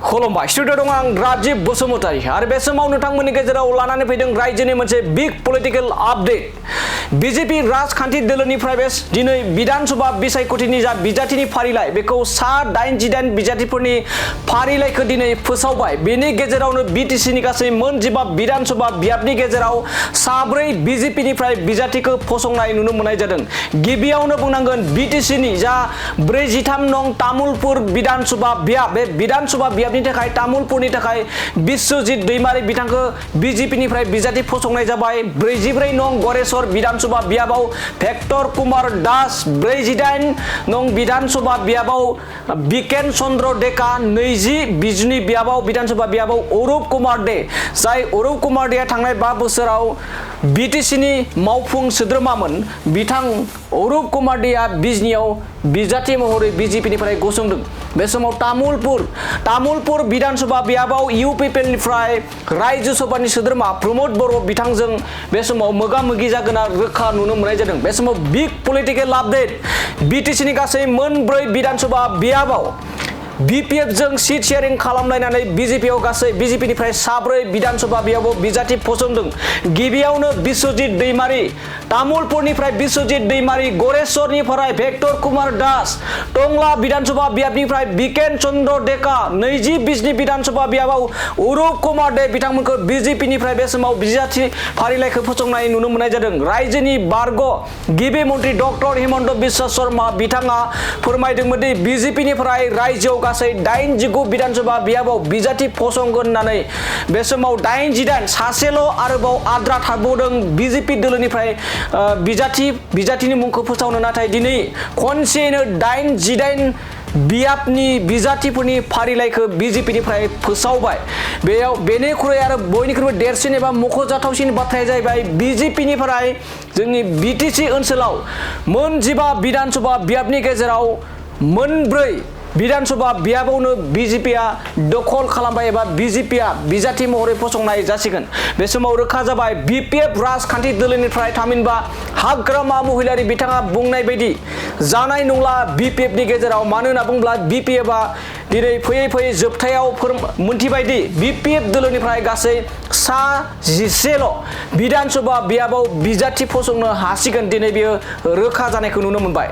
खुलुमबाय स्टुडिअ दं आं राजिब बसुमतारी आरो बे समाव नोंथांमोननि गेजेराव लानानै फैदों रायजोनि मोनसे बिग पलिटिकल आपडेट बीजेपी राजखान्थि दोलोनिफ्राय बे दिनै विधानसभा बिसायख'थिनि जा बिजाथिनि फारिलाइ बेखौ सा 88 बिजाथिफोरनि फारिलाइखौ दिनै फोसावबाय। बेनि गेजेरावनो बिटिसिनि गासै मोन 15 विधानसभा बियाबनि गेजेराव साब्रै बीजेपीनिफ्राय बिजाथिखौ फसंनाय नुनो मोननाय जादों। गिबियावनो बुंनांगोन बिटिसिनि जा 43 नं तामुलपुर विधानसभा बियाब बे विधानसभा बियाबनि थाखाय तामुलपुरनि थाखाय बिश्वजित दैमारी बिथांखौ बीजेपीनिफ्राय बिजाथि फसंनाय जाबाय। 44 नं गरेश्वर विधानसभा बियाबाव भेक्टर कुमार दास, 48 नं विधानसभा बियाबाव बिकेन चंद्र डेका, 20 बिजनी बियाबाव विधानसभा बियाबाव अरूप कुमार दे, जाय अरूप कुमार देया थांनाय 5 बोसोराव बिटिसिनि मावफुं सोद्रोमामोन। बिथां अरूप कुमार देया बिजनीआव बिजाथि महरै बीजेपीनिफ्राय गसंदों। बे समाव तामुलपुर विधानसभा बियाबाव इउपिपिएलनिफ्राय राज्य सभानि सोद्रोमा प्रमोद बर' बिथांजों बे समाव मोगा-मोगि जागोना रोखा नुनो मोननाय जादों। बे समाव बिग पलिटिकल आपडेट बिटिसिनि गासै मोन 4 विधानसभा बियाबाव बीपीएफ जों सीट शेयरिं खालामलायनानै बीजेपीआव गासै बीजेपीनिफ्राय साब्रै विधानसभा बियाबाव बिजाथि फसंदों। गिबियावनो बिश्वजित दैमारी, तामुलपुरनिफ्राय बिश्वजित दैमारी, गरेश्वरनिफ्राय भेक्टर कुमार दास, टंला विधानसभा बियाबनिफ्राय बिकेन चंद्र डेका, 20 बिजनी विधानसभा बियाबाव अरूप कुमार दे बिथांमोनखौ बीजेपीनिफ्राय बे समाव बिजाथि फारिलाइखौ फसंनाय नुनो मोननाय जादों। रायजोनि बारग' गिबि मन्त्रि डक्टर हिमन्त बिश्व शर्मा बिथाङा फोरमायदोंमोन दि बीजेपीनिफ्राय रायजोआव गासै 89 विधानसभा बियाबाव बिजाथि फसंगोन होननानै बे समाव 88 सासेल' आरोबाव आद्रा थाबावदों बीजेपी दोलोनिफ्राय बिजाथिनि मुंखौ फोसावनो। नाथाय दिनै खनसेयैनो 88 बियाबनि बिजाथिफोरनि फारिलाइखौ बीजेपीनिफ्राय फोसावबाय। बेनिख्रुइ आरो बयनिख्रुइबो देरसिन एबा मख'जाथावसिन बाथ्राया जाहैबाय बीजेपीनिफ्राय जोंनि बिटिसि ओनसोलाव मोन 15 विधानसभा बियाबनि गेजेराव मोन 4 विधानसभा बियाबावनो बीजेपीआ दखल खालामबाय एबा बीजेपीआ बिजाथि महरै फसंनाय जासिगोन। बे समाव रोखा जाबाय बीपीएफ राजखान्थि दोलोनिफ्राय थामहिनबा हाग्रामा महिलारि बिथाङा बुंनाय बायदि जानाय नंला बीपीएफनि गेजेराव। मानो होनना बुङोब्ला बीपीएफआ दिनै फैयै जोबथायाव मोनथिबायदि बीपीएफ दोलोनिफ्राय गासै सा 11ल' विधानसभा बियाबाव बिजाथि फसंनो हासिगोन। दिनै बेयो रोखा जानायखौ नुनो मोनबाय।